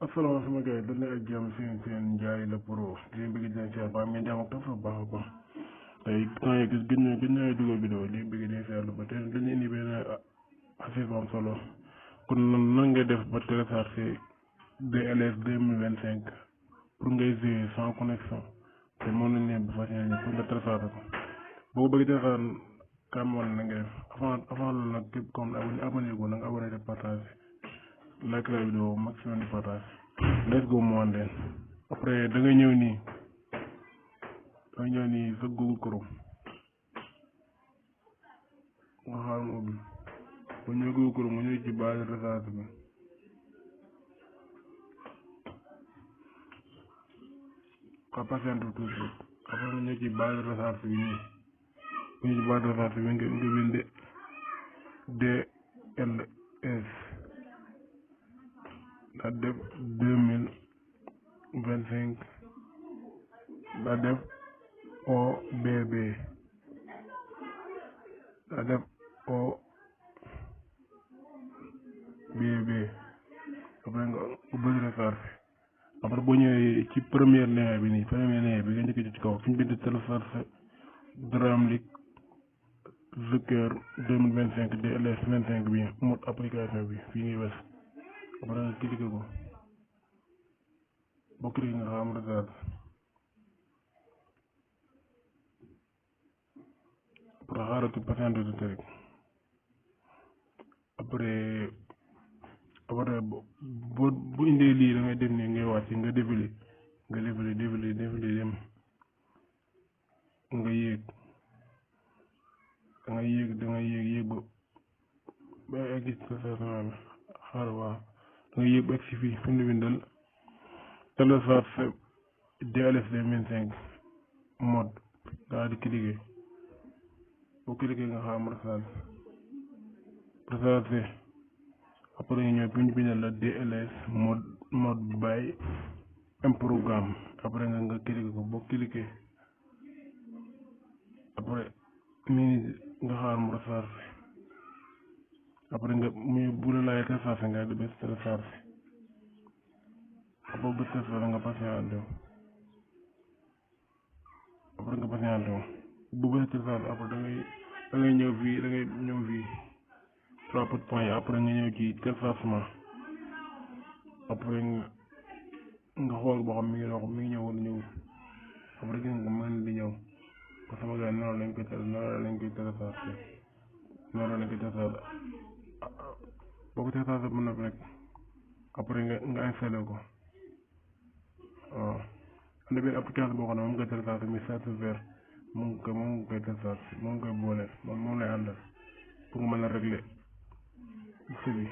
asalaamaaleykum sama gars yi dañ lay ak jàmm seen Ndiaye la pro di leen bëgg di leen seetlu ba am ngeen jàmm ak taw fa baax a baax tey temps yii gis nañu dugal vidéo di bëgg di seetlu ba tey dañu indi benn affaire bu am solo kon nan ngay def ba télécharger DLS 2025 pour ngay jouer sans connexion te moom lañ leen bu fas yéene pour nga télécharger ko boo bëgg télécharger kam woon na nga def avant loolu nag képp comme abonné gu na nga abonné de partage like la vidéo maximum de partage let's go mu wan leen après da ngay ñëw nii sa Google Chrome nga xaar mu ubbi bu ñëw Google Chrome nga ñëw ci base de recherche bi ka patiente tuuti après nga ñëw ci base de recherche bi nii bu ñëw ci base de recherche bi nga bind DLS daa def 2025 daa def OBB daa def OBB après nga bëgg recherche après boo ñëwee ci première lien bi nii nga njëkk ci kaw fi ñu bind télécharge Dramlik Joker 2025 DLS 25 bi mode application bi fii ngay wes après nga cliqué ko boo cliqué nga xam recherche après xaaratu patiente tuuti rek après bu indee lii da ngay def nii ngay wàcc nga défilé dem nga yéeg da ngay yéeg ba egg ci téléchargement bi xaar waaw da ngay yéeg ba egg si fii fi mu bindal télécharge DLS 2025 mode nga di cliquer boo cliquer nga xam recherche après ñu ñëw fi ñu bindal la DLS mode by programme après nga cliquer ko boo cliquer après nga xaar mu recherche après nga bu la laajee télécharge nga di bés télécharge boo bés télécharge nga patienté bu bés télécharge après da ngay ñëw fii 3 points yi après nga ñëw ci téléchargement après nga xool boo xam mi ngi ñëw wala ñëwul après gis nga mën di ñëw parce que sama gars noonu lañ koy télécharger boo ko télécharger mën na fi rek après nga installé ko waaw am na benn application boo xam ne moom nga télécharger message vert moom nga koy télécharger moom nga koy boole moom lay àndal pour nga mën a régler bi